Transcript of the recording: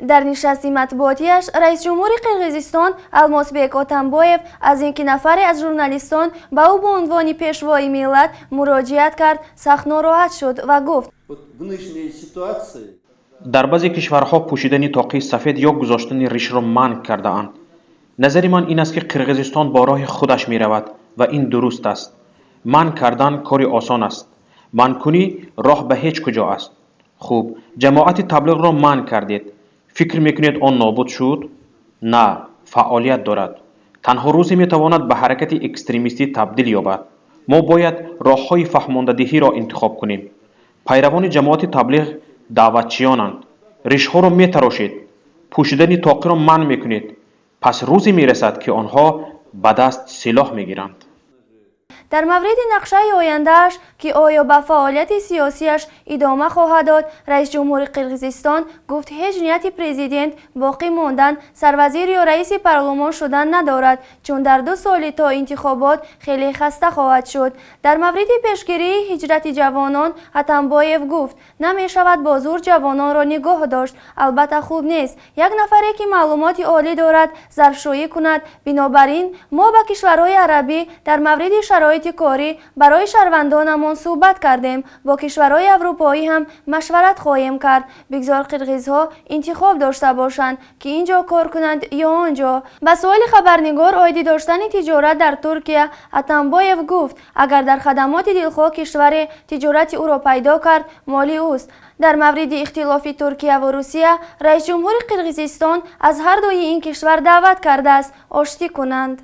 Дар нишасти матбуотиаш раисҷумҳури Қирғизистон Алмосбек Отамбоев аз ин ки нафаре аз журналистон ба ӯ бо унвони пешвои миллат муроҷиат кард, сахт нороҳат шуд ва гуфт: Дар баъзе кишварҳо пӯшидани тоқии сафед ё гузоштани ришро манъ кардаанд. Назари ман ин аст, ки Қирғизистон бо роҳи худаш меравад ва ин дуруст аст. Манъ кардан кори осон аст. Манъкунӣ роҳ ба ҳеҷ куҷо аст. Хуб, ҷамоати таблиғро манъ кардед. Фикр мекунед, он нобуд шуд? На, фаъолият дорад. Танҳо рӯзе метавонад ба ҳаракати экстремистӣ табдил ёбад. Мо бояд роҳҳои фаҳмондадиҳиро интихоб кунем. Пайравони ҷамоати таблиғ даъватчиёнанд. Ришҳоро метарошед, пӯшидани тоқиро манъ мекунед, пас рӯзе мерасад, ки онҳо ба даст силоҳ мегиранд. Дар мавриди нақшаи ояндааш, ки оё ба фаъолияти сиёсиаш идома хоҳад дод, раисҷумҳури Қирғизистон гуфт, ҳеҷ нияти президент боқӣ мондан, сарвазир ё раиси парлумон шудан надорад, чун дар 2 соли то интихобот хеле хаста хоҳад шуд. Дар мавриди пешгирии ҳиҷрати ҷавонон Атамбоев гуфт, намешавад бо зур ҷавононро нигоҳ дошт. Албатта, хуб нест, як нафаре, ки маълумоти олӣ дорад, зарфшӯӣ кунад. Бинобар ин мо ба кишварҳои арабӣ дар мавриди шароити корӣ барои шаҳрвандонамон суҳбат кардем, бо кишварҳои аврупоӣ ҳам машварат хоҳем кард. Бигзор қирғизҳо интихоб дошта бошанд, ки ин ҷо кор кунанд ё он ҷо. Ба суоли хабарнигор оиди доштани тиҷорат дар Туркия Атамбоев гуфт, агар дар хадамоти дилхоҳ кишваре тиҷорати ӯро пайдо кард, моли ӯст. Дар мавриди ихтилофи Туркияву Русия раисҷумҳури Қирғизистон аз ҳар дуи ин кишвар даъват кардааст, оштӣ кунанд.